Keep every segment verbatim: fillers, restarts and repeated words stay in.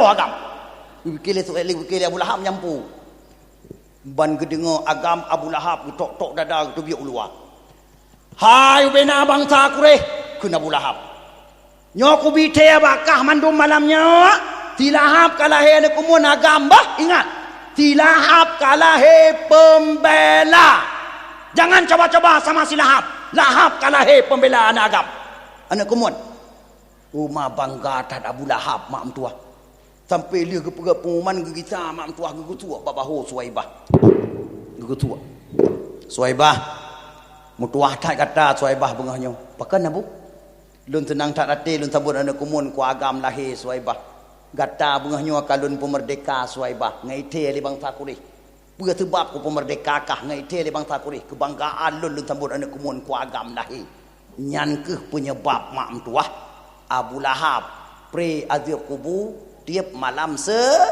Agam. Geupike lé, geupike lé Abu Lahab nyan peue. Ban geudeungoe agam Abu Lahab geutok-tok dada geuteubiet u luwa. "Hai ubena bansa Quraisy," kheun Abu Lahab. "Nyoe kubi thée bak kah mandum malam nyoe, si Lahab ka lahé aneuk keumuen agam bah, ingat, si Lahab ka lahé peumbela. Jangan coba-coba sama si Lahab. Lahab ka lahé peumbela aneuk agam, aneuk keumuen." Uma bangga that Abu Lahab mak meutuah. Sampai lheueh geupeugah pengumuman geugisa mak meutuah geugeusuak bak bahô Suwaibah. Geugeusuak. "Suwaibah, meutuah that gata Suwaibah beungoh nyoe. Pakon Abu?" "Lôn seunang that até lôn sambot aneuk keumuen ku agam lahé Suwaibah. Gata beungoh nyoe ka lôn peumeurdeka Suwaibah, ngon ithée lé bansa Quraisy. Peue seubab kupeumeurdeka kah ngon ithée lé bansa Quraisy? Keubanggaan lôn lôn sambot aneuk keumuen ku agam lahé." Nyan kheueh peunyebab mak meutuah Abu Lahab pré azeub kubu tieb malam se-,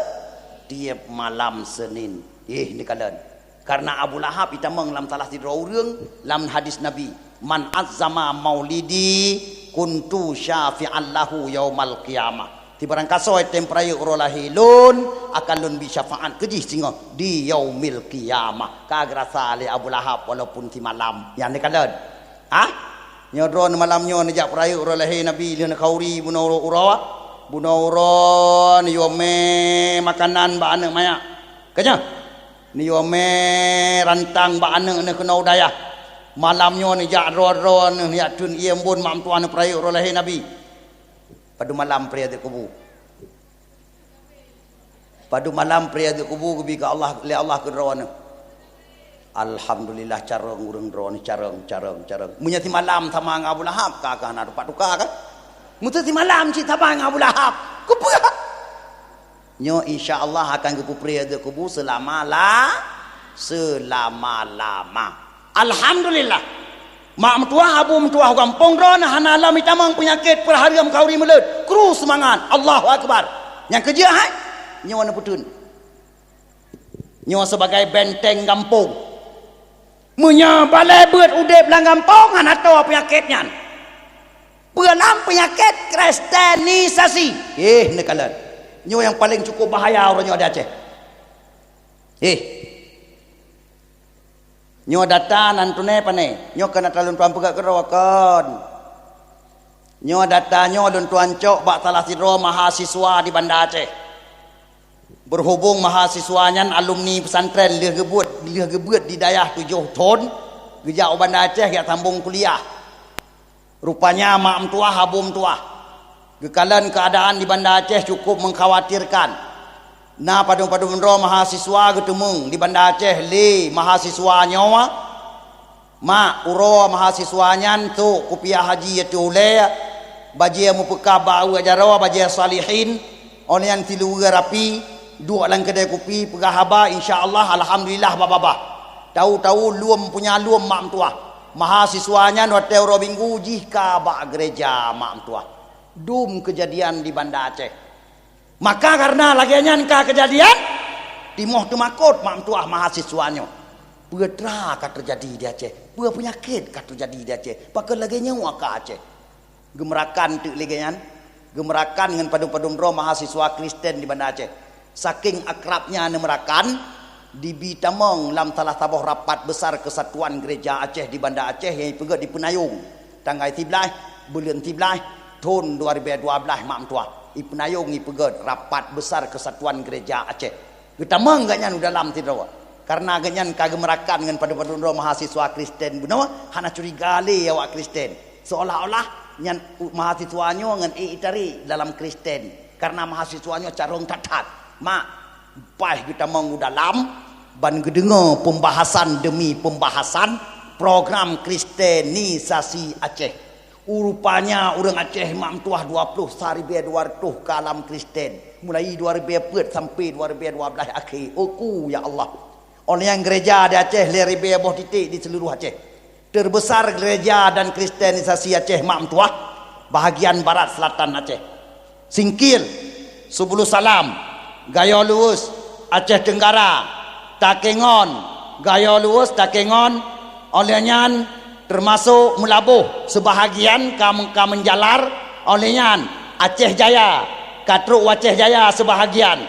tieb malam Senin. Éh, neukalon. Karena Abu Lahab itamong lam salah sidroe ureuëng lam hadis Nabi, "Man azzama maulidi kuntu syafi'an lahu yaumal qiyamah." Sibarang kasoe tem peurayeuk uroe lahé lôn, akan lôn bi syafaat keu jih singoh di yaumil qiyamah. Ka geurasa lé Abu Lahab walaupun simalam. Nyan neukalon. Ah? Nyoe droeneuh malam nyoe neujak peurayeuk uroe lahé Nabi lheueh neukhauri bunoe uroe. Bunoe uroe neuyue mé makanan bak aneuk manyak. Ka nyoe? Neuyue mé rantang bak aneuk neuh keunoe u dayah. Malam nyoe neujak droe-droe neuh neujak treun ié mbon mak meutuah neupeurayeuk uroe lahé Nabi. Padub malam peuraya di kubu. Padub malam peuraya di kubu geubi keu Allah, lé Allah keu droeneuh. Alhamdulillah, carông ureuëng droeneuh, carông, carông, carông. Meunyoe simalam sama ngon Abu Lahab, ka, ka na teumpat tuka kan? Meuseu simalam cit sama ngon Abu Lahab. Keupeue? Nyoe insya Allah akan geupeupreh di kubu seulama la-, seulama-lama. Alhamdulillah. Mak meutuah, abu meutuah u gampông droeneuh hana lom itamong peunyakét, peuhareuem khauri meuleut. Kru seumangat. Allahu Akbar. Nyang keujeuet hai? Nyoe neupeuteun. Nyoe sibagai benteng gampông. Meunyoe balée beuet udeb lam gampông hana toe peunyakét nyan. Peue lam peunyakét kristenisasi. Éh, neukalon. Nyoe nyang paleng cukup bahaya uroe nyoe di Aceh. Éh. Nyoe data nan tunai pane. Nyoe keuneuk lôn tuan peugah keudroe kon. Nyoe data nyoe lôn tuan cok bak salah sidroe mahasiswa di Banda Aceh. Berhubung mahasiswa nyan alumni pesantren lheueh geubeuet, lheueh geubeuet di dayah tujoh thon, geujak u Banda Aceh jak sambong kuliah. Rupanya mak meutuah, abu meutuah, geukalon keuadaan di Banda Aceh cukup mengkhawatirkan. Na padum-padum droe mahasiswa geuteumeung di Banda Aceh lé mahasiswa nyoe. Mak, uroe mahasiswa nyan sôk kupiah haji ateueh ulée, bajée meupeukab bak aweuek jaroe, bajée salihin, óh lheueh nyan siluweue rapi, duek lam keudée kupi, peugah haba, insya Allah, alhamdulillah, babah-babah. Tahu-tahu lom punya lom mak meutuah. Mahasiswa nyan watée uroe minggu jih ka bak gereja mak meutuah. Dum keujadian di Banda Aceh. Maka kareuna lagée nyan ka keujadian, timoh teumakot mak meutuah mahasiswa nyoe. Peue tra ka teujadi di Aceh? Peue peunyakét ka teujadi di Aceh? Pakon lagée nyoe ka Aceh? Geumeurakan teuk lagée nyan, geumeurakan ngon padum-padum droe mahasiswa Kristen di Banda Aceh. Saking akrabnya neumeurakan, dibi tamong lam salah saboh rapat besar keusatuan gereja Aceh di Banda Aceh nyang ipeugét di Peunayong, tanggai siblaih, buleuen siblaih, thon dua ribée dua blaih mak meutuah. Ipeunayong ipeugét rapat besar keusatuan gereja Aceh. Geutamong geuhnyan u dalam sidroe. Kareuna geuhnyan ka geumeurakan ngon padum-padum droe mahasiswa Kristen bunoe, hana curiga lé awak Kristen. Seolah-olah nyan u-, mahasiswa nyoe ngon ék itarek dalam Kristen. Kareuna mahasiswa nyoe carông that-that. Mak, paih geutamong u dalam, ban geudeungoe pembahasan demi pembahasan program Kristenisasi Aceh. Rupanya ureuëng Aceh mak meutuah dua ploh sa ribée dua reutôh ka lam Kristen. Mulai dua ribée peuet sampai dua ribée dua blaih akhé. Oku, ya Allah. Óh lheueh nyan gereja di Aceh lhée ribée boh titek di seuluruh Aceh. Terbesar gereja dan Kristenisasi Aceh mak meutuah, bahagian barat selatan Aceh. Singkil, Subulus Salam, Gayo Luweues, Aceh Teunggara, Takengon, Gayo Luweues, Takengon, óh lheueh nyan teumasok Meulaboh, seubahagian ka, ka meujalar, óh lheueh nyan Aceh Jaya, Ka trok u Aceh Jaya seubahagian,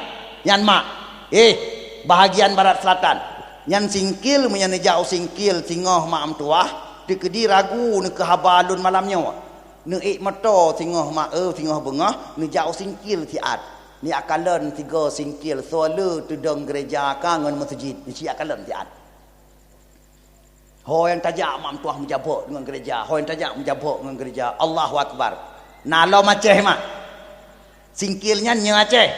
nyan mak. Eh, bahagian barat selatan. Nyan singkil, meunyan neujak u singkil singoh mak meutuah, teukeudi ragu neukeu haba lôn malam nyoe. Neuék moto singoh ma-, eh, singoh beungoh, neujak u singkil siat. Neukalon sigoe singkil, soe le teudong gereja ka ngon meuseujid, neusiat kalon siat. Ho nyang tajak mak meutuah meujabok deungon gereja, ho nyang tajak meujabok deungon gereja. Allahu Akbar. Na lom Aceh mak. Singkil nyan nyoe Aceh.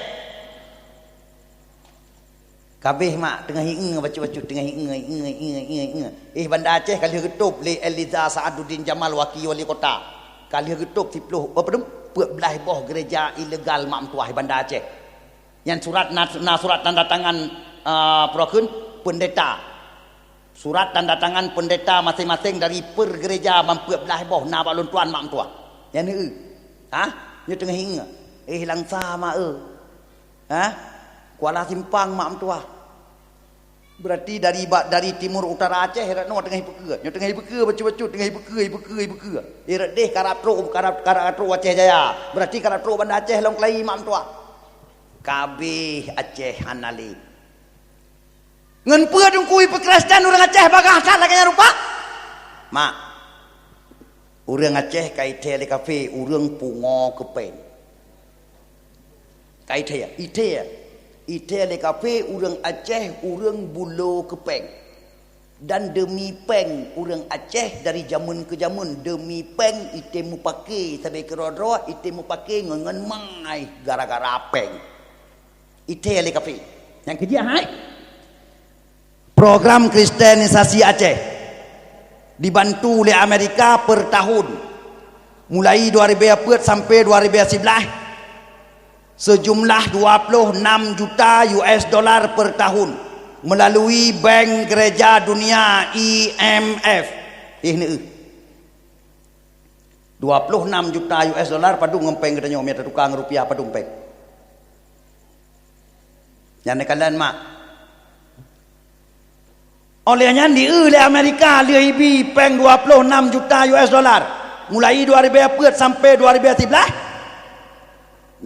Kabeh mak teungoh inge bacut-bacut, teungoh inge, inge, inge, inge, inge. Eh, Banda Aceh ka lheueh geutôb lé Eliza Sa'aduddin Jamal, wakil wali kota. Ka lheueh geutôb siplôh, apa tu? Peuet blaih boh gereja ilegal mak meutuah di Banda Aceh. Nyan surat na, na surat tanda tangan, ah, peurokon pendeta. Surat tanda tangan pendeta maséng-maséng dari per gereja ban peuet blaih boh na bak lôn tuan mak meutuah. Nyan eu. Ha? Nyoe teungoh inge. Eh, Langsa mak eu. Ha? Kuala Simpang mak meutuah. Berarti dari ba-, dari timur utara Aceh, rat nyoe teungoh ipeukeu. Nyoe teungoh ipeukeu bacut-bacut, teungoh ipeukeu, ipeukeu, ipeukeu. Eh, rat deh karab trok, karab, karab trok Aceh Jaya. Berarti karab trok Banda Aceh lom keulayi mak meutuah. Kabeh Aceh hana lé. Ngon peue Teungku ipeukristen ureuëng Aceh bagaih that lagée nyan rupa? Mak, ureuëng Aceh ka ithée lé kafé ureuëng pungo keu péng. Ka ithée, ithée, ithée lé kafé ureuëng Aceh ureuëng bulo keu péng. Dan deumi péng ureuëng Aceh dari jameun keu jameun, deumi péng item mupake sabe keudroe-droe, item mupake ngon, ngon mai gara-gara péng. Ithée lé kafé. Nyang keujeuet hai? Program Kristenisasi Aceh dibantu lé Amerika per tahun, mulai dua ribée peuet sampai dua ribée siblaih, seujumlah dua ploh nam juta U S dollar per tahun melalui Bank Gereja Dunia, I M F. Ih, neu. Dua ploh nam juta U S dollar padum ngon péng geutanyoe, mita tukang rupiah padum péng. Nyan neukalon mak. Oleh nyan dieu lé Amerika lheueh ibi péng dua ploh nam juta U S dollar, mulai dua ribée peuet sampai dua ribée siblaih.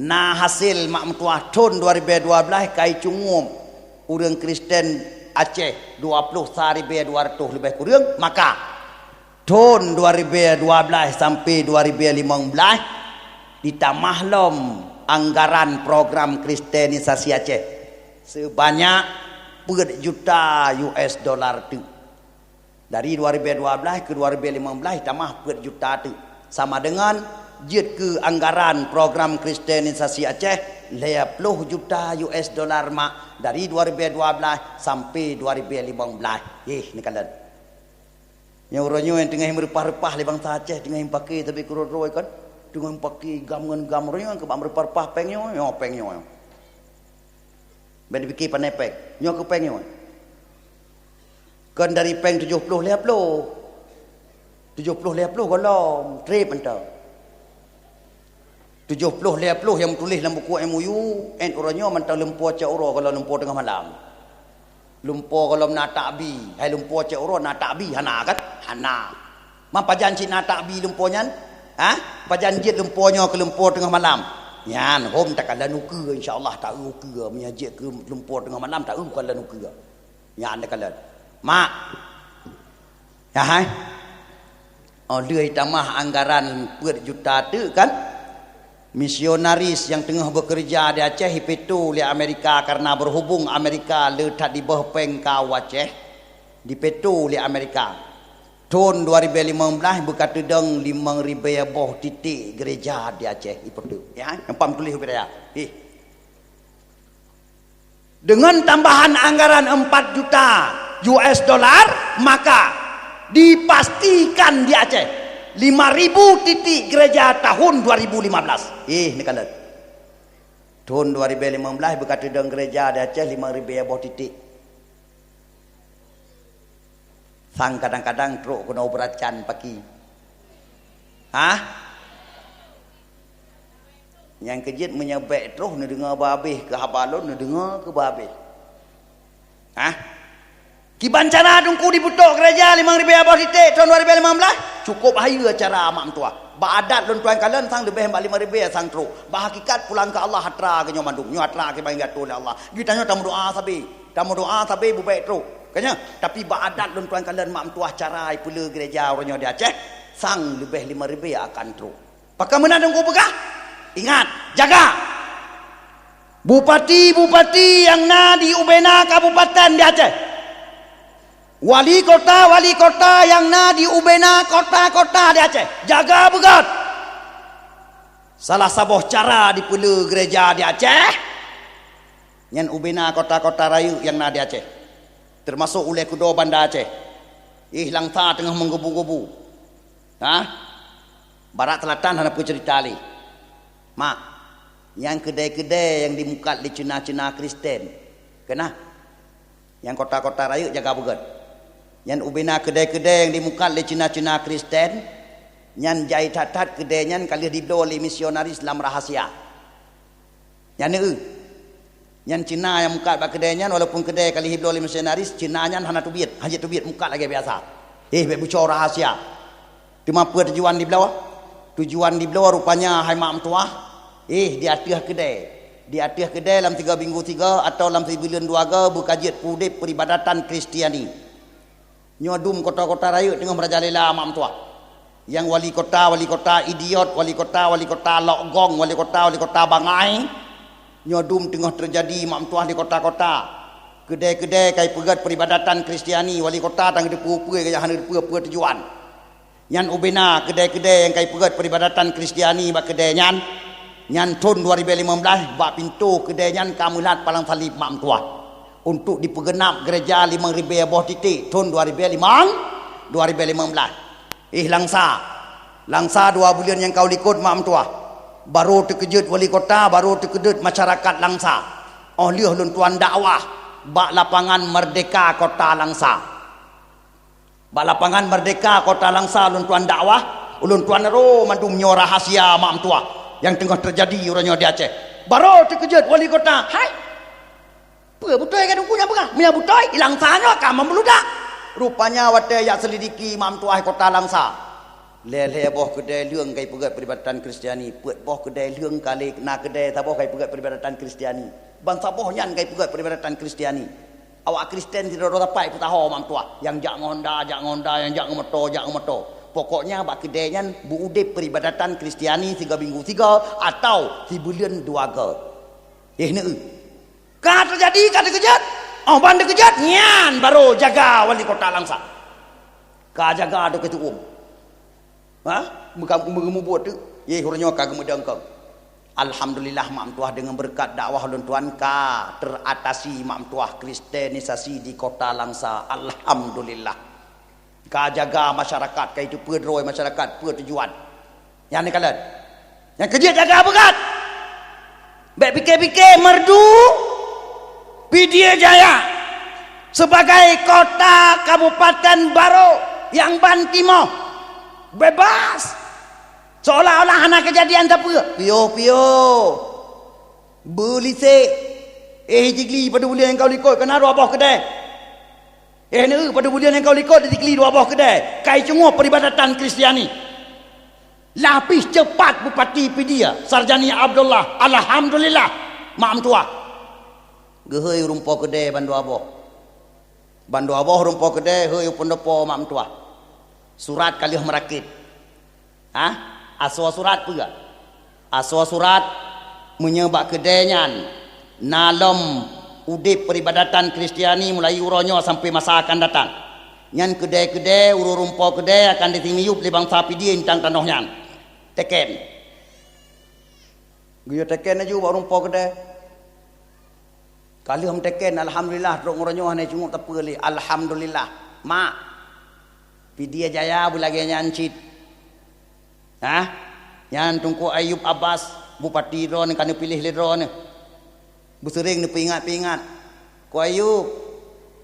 Na hasil mak meutuah thon dua ribée dua blaih kai cungup ureuëng Kristen Aceh dua ploh sa ribée dua ratus leubeh kureueng, maka thon dua ribée dua blaih sampai dua ribée limong blaih ditamah lom anggaran program Kristenisasi Aceh seubanyak peuet juta U S dollar teuk. Dari dua ribée dua blaih keu dua ribée limong blaih tamah peuet juta teuk. Sama deungon jeuet keu anggaran program Kristenisasi Aceh lhée ploh juta U S dollar mak dari dua ribée dua blaih sampai dua ribée limong blaih. Yeh, neukalon. Nyang uroe nyoe nyang teungoh meureupah-reupah lé bansa Aceh, teungoh meupaké sabe keudroe-droe kan. Teungoh meupaké gam ngon gam, uroe nyoe nyang keubah meureupah-reupah péng nyoe, nyoe péng nyoe. Bék dipike pane péng. Nyoe keu péng nyoe. Kon dari péng tujoh ploh lhée ploh. Tujoh ploh lhée ploh gohlom, treb mantong. Tujoh ploh lhée ploh nyang meutuléh lam buku M O U, ét uroe nyoe mantong lumpoe cot uroe gohlom lumpoe teungoh malam. Lumpoe gohlom na takbi, hai lumpoe cot uroe na takbi hana kan? Hana. Man pajan cit na takbi lumpoe nyan? Ha? Pajan jeuet lumpoe nyoe keu lumpoe teungoh malam? Nyan hom takalon ukeue, insya Allah taeu ukeue. Meunyo jeuet keu lumpoe teungoh malam taeu kalon ukeue. Nyan takalon. Mak. Ya hai. Oh, lheueh tamah anggaran peuet juta teuk kan? Misionaris nyang teungoh beukeureuja di Aceh ipeutô lé Amerika, karena beuhubung Amerika le that diboh péng keu Aceh, dipeutô lé Amerika. Thon dua ribée limong blaih beuka teudong limong ribée boh titik gereja di Aceh ipeutô. Ya, nyang pam tuléh ubit ya. Ih. Dengan tambahan anggaran empat juta U S dollar, maka dipastikan di Aceh lima ribu titik gereja tahun dua ribu lima belas. Eh, neukalon. Thon dua ribée limong blaih beuka teudong gereja di Aceh limong ribée boh titik. Sang kadang-kadang trok keunoe beuracan paki. Hah? Nyang keujeuet meunyoe bék troh neudeungoe babeh keu haba lôn, neudeungoe keu babeh. Hah? Kiban cara Teungku dipeutok gereja limong ribée boh titik thon dua ribée limong blaih? Cukôp hayeue cara mak meutuah. Bak adat lôn tuan kalon sang leubeh bak limong ribèe sang trok. Bak hakikat pulang keu Allah atra geuh nyoe mandum. Nyoe atra kiban geutô lé Allah. Geutanyoe tameudoa sabe. Tameudoa sabe bubek trok. Ka nyoe, tapi bak adat lôn tuan kalon mak meutuah cara ipeule gereja uroe nyoe di Aceh, sang leubeh limong ribèe akan trok. Pakon meunan Teungku peugah? Ingat, jaga! Bupati-bupati nyang na di ubena kabupaten di Aceh, wali kota-wali kota nyang na di ubena kota-kota di Aceh, jaga beugét! Salah saboh cara dipeule gereja di Aceh, nyan ubena kota-kota rayeuk nyang na di Aceh, teumasok ulèe kudo Banda Aceh. Ih, Langsa teungoh meugubu-gubu. Hah? Barat Selatan hana peue ceurita lé. Mak, nyang keudè-keudè nyang dimukat lé Cina-Cina Kristen. Keunah, nyang kota-kota rayeuk jaga beugét. Nyan ubena keudè-keudè nyang dimukat lé Cina-Cina Kristen, nyan jai that-that keudè nyan ka lheueh dibloe lé misionaris lam rahasia. Nyan eu. Nyan Cina nyang mukat bak keudè nyan, walaupun keudè ka lheueh dibloe lé misionaris, Cina nyan hana teubiet, hana jeuet teubiet, mukat lagèe biasa. Eh, bèk buco rahasia. Teuma peue tujuan dibloe? Tujuan dibloe rupanya hai mak meutuah, eh, di ateueh keudè. Di ateueh keudè lam tiga minggu tiga atau lam sibuleuen dua go beuka jeuet peuudép peribadatan Kristiani. Nyoe dum kota-kota rayeuk teungoh meurajalela mak meutuah. Nyang wali kota, wali kota idiot, wali kota, wali kota lok gong, wali kota, wali kota bangai. Nyoe dum teungoh teujadi mak meutuah di kota-kota. Keudè-keudè ka ipeugét peribadatan Kristiani, wali kota tan geuteupeue-peue, gaya hana geuteupeue peue tujuan. Nyan ubena keudè-keudè nyang ka ipeugét peribadatan Kristiani bak keudè nyan, nyan thon dua ribèe limong blaih bak pintoe keudè nyan ka meulat palang saleb mak meutuah, untuk dipeugeunab gereja limong ribèe boh titek thon dua ribèe limong, dua ribèe limong blaih. Ih, Langsa. Langsa dua buleuen nyang ka u likot mak meutuah. Barô teukeujot wali kota, barô teukeujot masyarakat Langsa. Óh lheueh lôn tuan dakwah bak lapangan Merdeka Kota Langsa. Bak lapangan Merdeka Kota Langsa lôn tuan dakwah, ulôn tuan ro mandum nyoe rahasia mak meutuah nyang teungoh teujadi uroe nyoe di Aceh. Barô teukeujot wali kota, hai! Peue beutôi ka Teungku nyang peugah? Meunyoe beutôi, i Langsa nyoe ka meubludak. Rupanya watèe jak seulidiki mak meutuah kota Langsa. Lhèe-lhèe boh keudè lheueng ka ipeugét peribadatan Kristiani, peuet boh keudè lheueng ka lé na keudè saboh ka ipeugét peribadatan Kristiani. Ban saboh nyan ka ipeugét peribadatan Kristiani. Awak Kristen sidroe-droe sapai peutaho mak meutuah, nyang jak ngon Honda, jak ngon Honda, nyang jak ngon moto, jak ngon moto. Pokoknya bak keudè nyan beuudép peribadatan Kristiani sigo minggu sigo atau sibuleuen dua go. Eh, neu. Ka teujadi, ka teukeujot. Óh ban teukeujot, nyan barô jaga wali kota Langsa. Ka jaga teukeujot. Ha? Meuka-, meugeumubuet teuk. Yeh, uroe nyoe ka geumeudong kong. Alhamdulillah, mak meutuah, deungon beureukat dakwah ulôn tuan ka teuratasi mak meutuah kristenisasi di kota Langsa. Alhamdulillah. Ka jaga masyarakat, ka iteupeue droe masyarakat, peue tujuan. Nyan neukalon. Nyang keujeuet jaga beugét. Bèk pike-pike, merdu Pidie Jaya sebagai kota kabupaten barô nyang ban timoh bebas, seolah-olah hana keujadian sapeue. Piôh-piôh. Beulisek. Eh, Jigli, padub buleuen nyang ka u likot, ka na dua boh keudè. Eh, neu, padub buleuen nyang ka u likot di Jigli dua boh keudè. Ka icungoh peribadatan Kristiani. Lah pih cepat Bupati Pidie, Sarjani Abdullah. Alhamdulillah. Mak meutuah. Geuhôi ureueng po keudè bandua boh. Bandua boh ureueng po keudè, hôi u pendopo mak meutuah. Surat ka lheueh meurakét. Hah? Asoe surat peue? Asoe surat, meunyoe bak keudè nyan na lom udép peribadatan Kristiani mulai uroe nyoe sampoe masa akan datang. Nyan keudè-keudè, ureueng-ureueng po keudè akan jisimiyueb lé bansa Pidie nitang tanoh nyan. Teken. Geuyue teken laju bak ureueng po keudè. Ka lheueh meuteken, alhamdulillah, trok uroe nyoe hana cungoh teupeu lé. Alhamdulillah. Mak, Pidie Jaya beulagèe nyan cit. Hah? Nyan Teungku Ayub Abbas, bupati droeneuh ka neupiléh lé droeneuh. Beuseuréng neupeuingat-peuingat. Ku Ayub,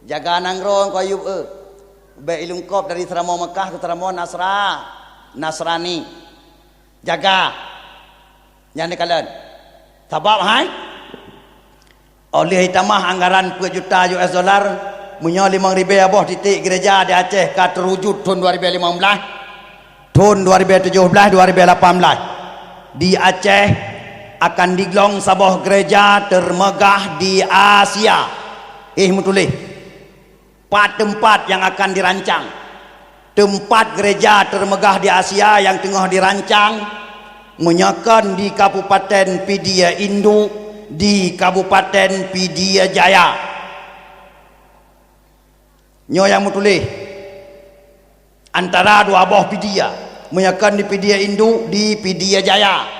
jaga nanggroe Ku Ayub, eh. Bèk ilungkop dari seuramoe Meukah keu seuramoe Nasra-, Nasrani. Jaga. Nyan neukalon. Sabab hai, óh lheueh jitamah anggaran peuet juta U S dollar, meunyoe limong ribèe boh titék gereja di Aceh ka teuwujud thon dua ribèe limong blaih, Thôn dua ribèe tujoh blaih, dua ribèe lapan blaih, di Aceh akan diglong saboh gereja teumeugah di Asia. Eh, meutuléh, pat teumpat nyang akan dirancang. Teumpat gereja teumeugah di Asia nyang teungoh dirancang, meunyoe kon di Kabupaten Pidie Induk, di Kabupaten Pidie Jaya. Nyoe nyang meutuléh antara dua boh Pidie, meunyoe kon di Pidie Induk, di Pidie Jaya.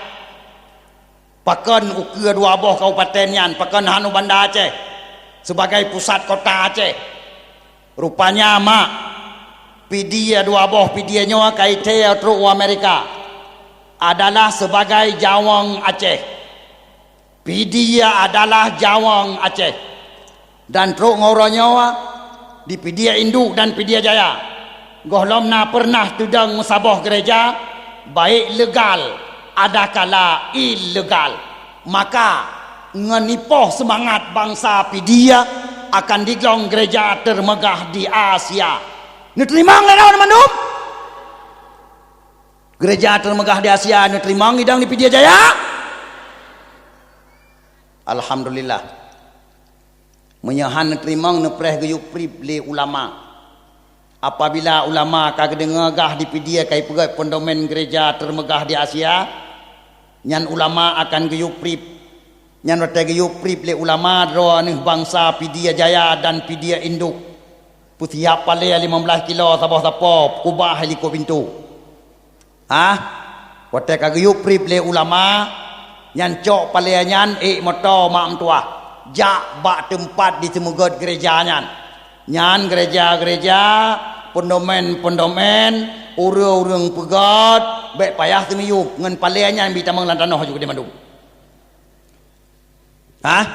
Pakon ukeue dua boh kabupaten nyan, pakon hana u Banda Aceh sibagai pusat kota Aceh? Rupanya, mak, Pidie dua boh Pidie nyoe ka itéh trok u Amerika adalah sibagai jaweueng Aceh. Pidie adalah jaweueng Aceh. Dan trok ngon uroe nyoe, di Pidie Induk dan Pidie Jaya, gohlom na peureunah teudong meusaboh gereja, baik legal adakala ilegal. Maka, ngon ipoh seumangat bansa Pidie akan diglong gereja teumeugah di Asia. Neuteurimong lé droeneuh mandum? Gereja teumeugah di Asia neuteurimong idong di Pidie Jaya? Alhamdulillah. Meunyoe han neuteurimong, neupreh geuyue prip lé ulama. Apabila ulama ka geudeungoe gah di Pidie ka ipeugét pondomen gereja teumeugah di Asia, nyan ulama akan geuyue prip. Nyan watée geuyue prip lé ulama droeneuh bansa Pidie Jaya dan Pidie Induk. Peusiap palée limong blaih kilo saboh sapo, kubah likot pintoe. Hah? Watée ka geuyue prip lé ulama, nyan cok palée nyan ék moto mak meutuah, jak bak teumpat di seumeugét gereja nyan. Nyan gereja-gereja, pondomen-pondomen, ureuëng-ureuëng peugét, bék payah teumiyueb, ngon palée nyan bi tamong lam tanoh ju keudéh mandum. Hah?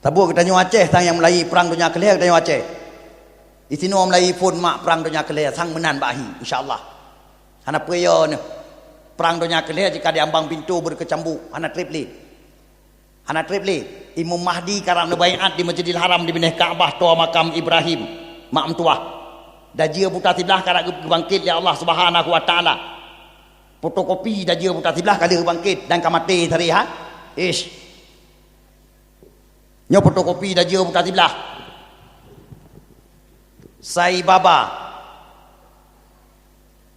Saboh geutanyoe Aceh sang nyang meulayi prang donya keu lhée geutanyoe Aceh. Disinoe meulayi phon mak prang donya keu lhée sang meunan bak hi, insya Allah. Hana peue yo neuh. Prang donya keu lhée jika di ambang pintoe beukeucambuk, hana treb lé. Hana treb lé. Imam Mahdi karab neubaiat di Masjidil Haram di binéh Ka'bah toa makam Ibrahim, mak meutuah. Dajeu buta siblah karab geu-, geubangkét lé Allah Subhanahu wa Taala. Fotokopi dajeu buta siblah ka lheueh bangkét dan ka maté sari ha. Ish. Nyoe fotokopi dajeu buta siblah. Sai Baba.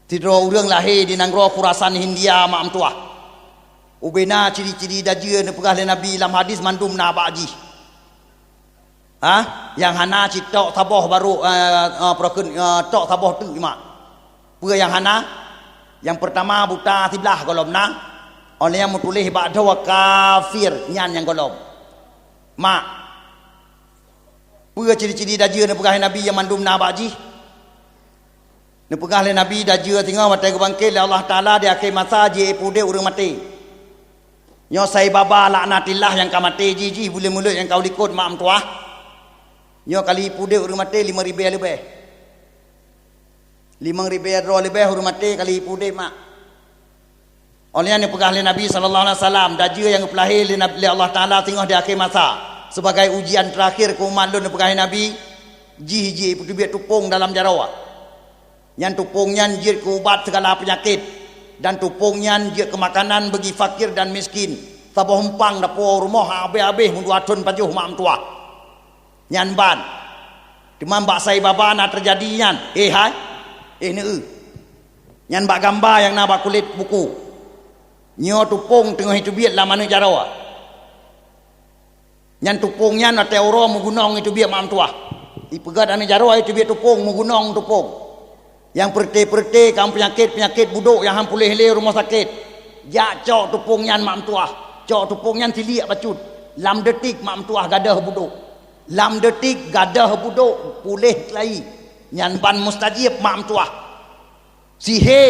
Sidroe ureuëng lahé di nanggroe Khurasan Hindia mak meutuah. Ubena ciri-ciri dajeu neupeugah lé Nabi lam hadis mandum na bak jih. Ha? Nyang hana cit tok saboh barô, eh, eh, peureukeuen, eh, tok saboh teuk mak. Peue nyang hana? Nyang peurtama buta siblah gohlom na. Óh lheueh nyan meutuléh bak droe kafir nyan nyang gohlom. Mak. Peue ciri-ciri dajeu neupeugah Nabi nyang mandum na bak jih? Neupeugah lé Nabi dajeu singoh watée geubangkét lé Allah Taala di akhé masa jih ipeudeb ureuëng maté. Nyoe Sai Baba laknatillah nyang ka maté jih, jih buleuen mulod nyang ka u likot mak meutuah. Nyoe ka lheueh ipeudeb ureuëng maté limong ribée leubeh. Limong ribée droe leubeh ureuëng maté ka lheueh ipeudeb mak. Óh lheueh nyan neupeugah lé Nabi sallallahu alaihi wasallam, dajeu nyang geupeulahé lé Nab-, lé Allah Taala singoh di akhé masa, sibagai ujian teurakhir keu umat lôn, neupeugah lé Nabi, jih jih ipeuteubiet tupông dalam jaroe. Nyan tupông nyan jeuet keu ubat sigala peunyakét, dan tupông nyan jeuet keu makanan bagi fakir dan miskin. Saboh umpang dapoe rumoh habéh-habéh meudua thon pajoh mak meutuah. Nyan ban. Teuma bak Sai Baba na teujadi nyan. Eh hai. Eh neu. Nyan bak gamba nyang na bak kulét buku. Nyoe tupông teungoh iteubiet lam aneuk jaroe. Nyan tupông nyan watée uroe meugunong iteubiet mak meutuah. Ipeugét aneuk jaroe iteubiet tupông meugunong tupông. Nyang peureuté-peureuté ka peunyakét-peunyakét budok nyang han puléh lé rumoh sakét. Jak cok tupông nyan mak meutuah. Cok tupông nyan siliek bacut. Lam deutik mak meutuah gadôh budok. Lam deutik gadôh budok puléh keulayi. Nyan ban mustajib mak meutuah. Sihé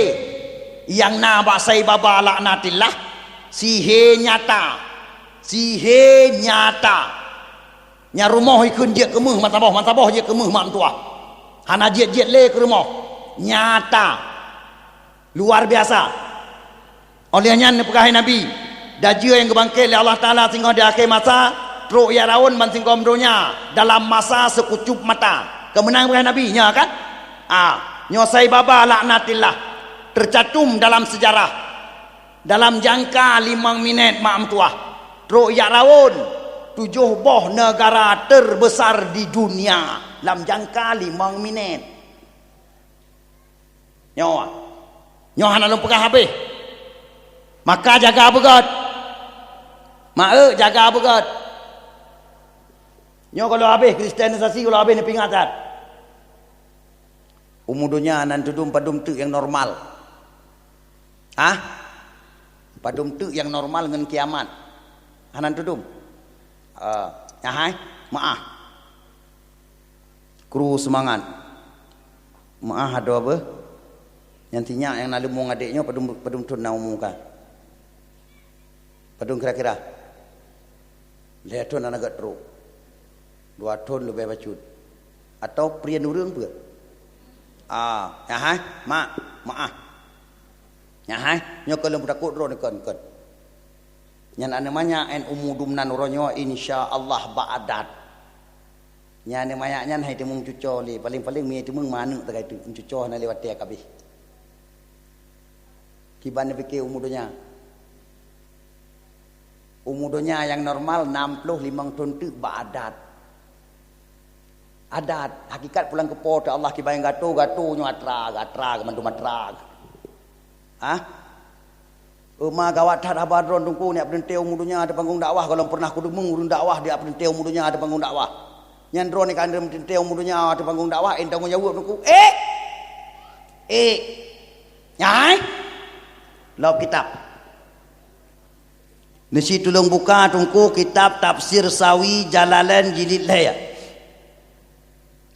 nyang na bak Sai Baba laknatillah, sihé nyata. Sihé nyata. Nyang rumoh ikheun jeuet keumeuh meusaboh, meusaboh jeuet keumeuh mak meutuah. Hana jeuet-jeuet lé keu rumoh. Nyata. Luar biasa. Óh lheueh nyan neupeugah lé Nabi, dajeu nyang geubangkét lé Allah Taala singoh di akhé masa, trok jak raun ban singkom donya dalam masa seukucup mata. Keumeunang peugah Nabi, nya kan? Ah, Nyoe Saibaba laknatillah, teucatum dalam seujarah. Dalam jangka limong minét mak meutuwah, trok jak rawon tujoh boh neugara teurbesar di dunia lam jangka limong minét. Nyoe, nyoe hana lôn peugah habéh. Maka jaga beugét. Mak, eh, jaga beugét. Nyoe kalau habéh kristenisasi, kalau habéh neupingat that. Umu donya nan tudum padum teuk nyang normal. Hah? Padum teuk nyang normal ngon kiamat? Hana tudum. Ah, nyahai, maah. Kru seumangat. Maah adoe beuh. Nyang sinyak nyang na leumong adék nyoe padum, padum thon na umu ka? Padum kira-kira? Lhée thon hana gét trok. Dua thon leubeh bacut. Atau peurien ureuëng peue? Ah, nyahai, mak, maah. Nyahai, nyoe keuh lôn peutakot droe kon, kon. Nyan aneuk manyak en umu dum nan uroe nyoe, insya Allah bak adat. Nyan aneuk manyak nyan hai teumeung cuco lé, paléng-paléng mie teumeung manuk tagai tu, cuco hana lewat tiek kabeh. Kiban neupike umu donya. Umu donya nyang normal nam ploh limong thon teuk bak adat. Adat, hakikat pulang keupo teu Allah kiban nyang gato, gato nyoe atra, atra, mandum atra. Hah? Uma gawat that haba droe teungku, nyak peurintah umu donya di panggong dakwah, golom pernah kudeungoe ureuëng dakwah di peurintah umu donya di panggong dakwah. Nyan droe ni kan peurintah umu donya di panggong dakwah, entong jaweueb teungku. Eh! Eh! Nyai? Lop kitab. Neusi tulông buka teungku kitab Tafsir Sawi Jalalain jilid lhée.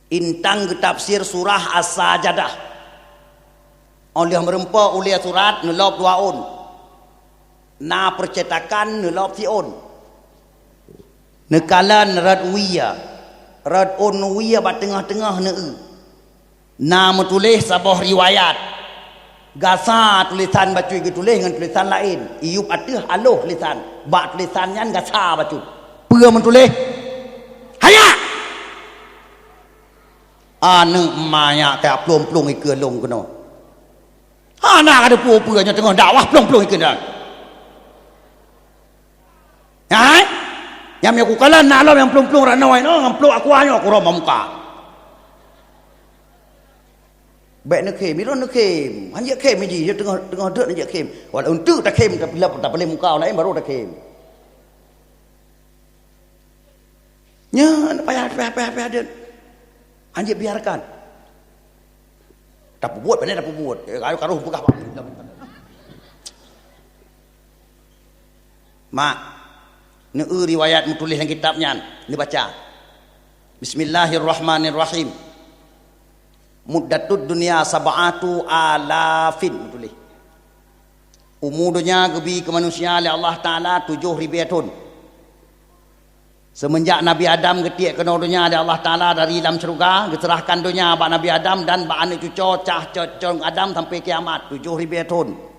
Intang geutafsir surah As-Sajadah. Óh lheueh meureumpok ulée surat neulop dua ôn. Na peucetakan neulop siôn. Neukalon rot wie. Rot ôn wie bak teungoh-teungoh neueu. Na meutuléh saboh riwayat. Gasa tulisan bacut geutuléh ngon tulisan laén. Iyup ateueh aloh tulisan. Bak tulisan nyan gasa bacut. Peue meutuléh? Haya! Aneuk manyak ka plueng-plueng ikeue lôn keunoe. Hana ka teupeue-peue nyoe teungoh dakwah plueng-plueng ikeue nyan. Hai? Nyang meunyoe kukalon na lom nyang plueng-plueng rot noe nyoe ngon plueng aqua nyoe kurong muka. Bék neukhém, ilôn neukhém. Han jeuet khém jih, teungoh, teungoh deuek han jeuet khém. Walau eunteuk takhém, tapi lap, tapaléng muka laén baru takhém. Nyan payah, payah, payah, payah deuek. Han jeuet biarkan. Tapeubuet, pandai tapeubuet. Eh, karu, karu peugah bak. Mak, neueu riwayat meutuléh lam kitab nyan, neubaca. Bismillahirrahmanirrahim. Muddatud dunya sab'atu alafin, meutuléh. Umu donya geubi keu manusia lé Allah Taala tujoh ribée thon. Seumeunjak Nabi Adam geutiek keunoe donya lé Allah Taala dari lam syeuruga, geuseurahkan donya bak Nabi Adam dan bak aneuk cucoe cah cucoe Adam sampai kiamat, tujoh ribée thon.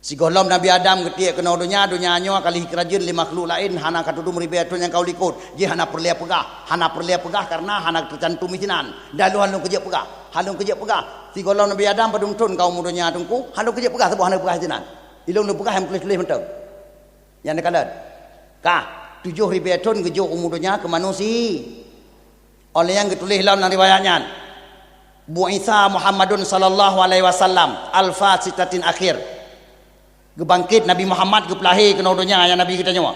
Sigohlom Nabi Adam geutiek keunoe donya, donya nyoe ka lheueh keurajeuen lé makhluk laén, hana ka tudum ribée thon nyang ka u likot, jih hana peureulée peugah, hana peureulée peugah kareuna hana teucantum sinan. Dan lôn hana lôn keujeuet peugah, hana lôn keujeuet peugah. Sigohlom Nabi Adam padum thon ka umu donya teungku, hana lôn keujeuet peugah saboh hana peugah sinan. Ilôn lôn peugah nyang tuléh-tuléh mantong. Nyang neukalon. Ka, tujoh ribée thon geujok umu donya keu manusia. Óh lheueh nyan geutuléh lom lam riwayat nyan, "Bu'itsa Muhammadun sallallahu alaihi wasallam alfa sittatin akhir." Geubangkét Nabi Muhammad geupeulahé keunoe donya nyang Nabi geutanyoe.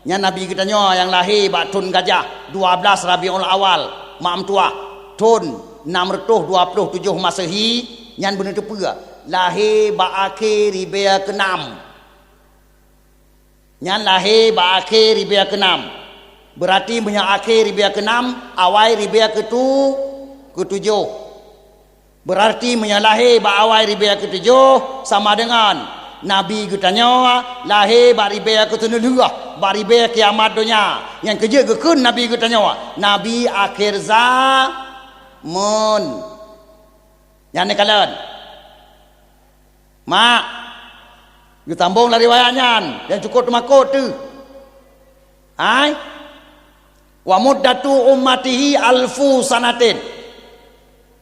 Nyan Nabi geutanyoe nyang lahé bak thon gajah, dua blaih Rabiul Awal, mak meutuwah, thon nam reutôh dua ploh tujoh Masehi, nyan beuneuteupeu lahé bak akhé ribée keunam. Nyan lahé bak akhé ribée keunam. Beurati meunyoe akhé ribée keunam, awai ribée keutu-, keutujoh. Beurati meunyoe lahé bak awai ribée keutujoh, sama deungon Nabi geutanyoe lahé bak ribée keuteuneuh lheueh, bak ribée kiamat donya. Nyang keujeuet geukheun Nabi geutanyoe, Nabi akhé zaman. Nyan neukalon. Mak, geusambong lam riwayat nyan, nyang cukôp teumakot teuh. Hai? "Wa muddatu ummatihi alfu sanatin."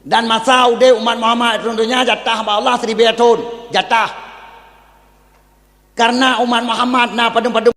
Dan masa udeb umat Muhammad di donya jatah bak Allah siribèe thon, jatah. Karena umat Muhammad na padum-padum